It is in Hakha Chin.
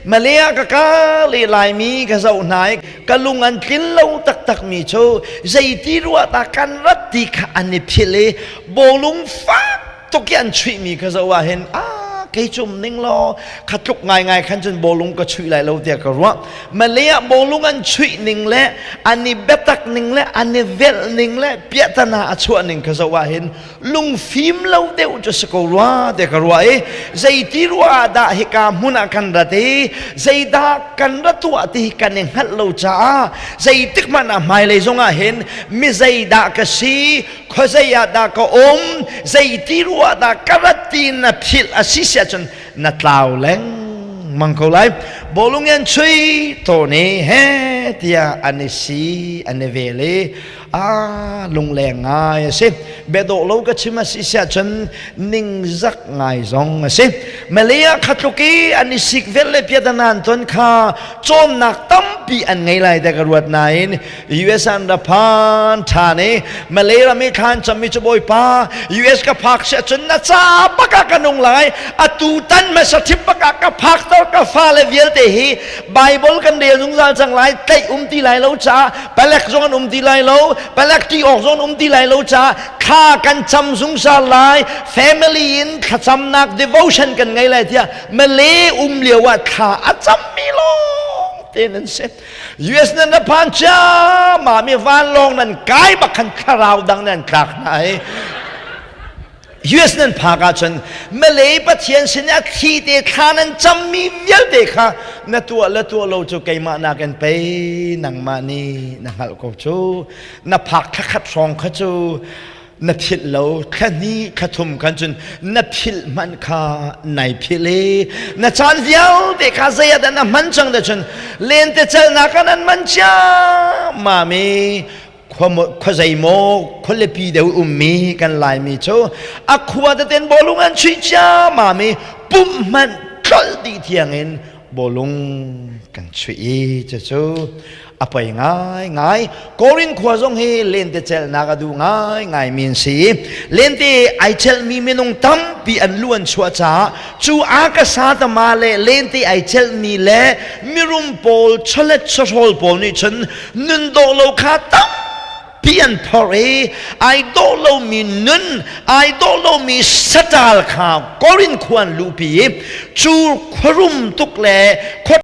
Malay ka ka le Laimi ka zoh hna i ka lung an tlin lo taktak mi cu zeiti ruah ta kan rat ti kha an i philh i bawlung fak tuk i an chuihmi ka zoh ah hin a kei cum ning law kha tluk ngaingai khan cun bawlung ka chuih lai lo tiah ka ruah. Malay ah bawlung an chuih ning le an i biatak ning le an i velh ning le piahtana a chuah ning ka zoh ah hin lungfim lo deuh cu si ko rua te ka ruah i zeiti ruah ah dah hika hmun ah kan rat i zeidah kan ra tuah ti kan i hngalh lo caah zeitik hmanh ah hmailei zong ah hin mi zeidah ka si, khuazei ah dah ka um, zeiti ruah dah ka rat ti na philh a si siah cun na tlau lengmang ko lai. Bawlung an chui tawne he tiah an i si, an i vel i a lungleng ngai a si. Biadawh lo ka chim a si siah cun ningzak ngai zong a si. Malay ah khatluk i an i sik vel le piatanan ton kha cawnnak tampi an ngei lai te ka ruat nain US an ra phan ṭhan i Malay ram i thlan cammi cu Bawipa, US ka phak siah cun na ca bak ah ka nung lai. Atu tan hmasa thip bak ah ka phak tor ka fale vialte hi Bible kan rel zungzal cang lai. Tlaih um ti lai lo caah, palek zong an um ti lai lo, palek ti awk zong an um ti lai lo caah thla kan cam zungzal lai. Family in thlacamnak devotion kan ngei lai tiah Malay um lio ah thla a cammi lawng te nan si. US nan na phan cia mami vanlawng nan kai bak khan thlarau dang nan tlak hna i US nan phak ahcun Malay Pathian sin a thli te thla nan cammi vialte kha na tuah le tuah lo cu keimah nakin pei nangmah nih na hngalh ko cu. Na phak thlakhat hrawng kha cu na philh lo, thla hnih thla thum khan cun na philh hmanh kha nai philh i na caan vialte kha zei ah dah na hman cang da cun lente celnak ah nan man cia mami. Khua zeimaw khualipi deuh ummi kan Laimi cu a khua teten bawlung an chuih cia mami, pumh hmanh tlolh dih thiang in bawlung kan chuih i cucu a poi ngai ngai. Korin khua zong hi lente celhnak a duh ngai ngai mi an si. Lente ai celhmi minung tampi an lu an chuah caah cu akasa tama le lente ai celhmi le mirum pawl, chawlet chawhrawl pawl nih cun nun dawh lo kha tam pi an phorh i ai dawh lomi nun, ai dawh lomi saṭal kha Korin khua an luhpi i cu khuarum tuk le khua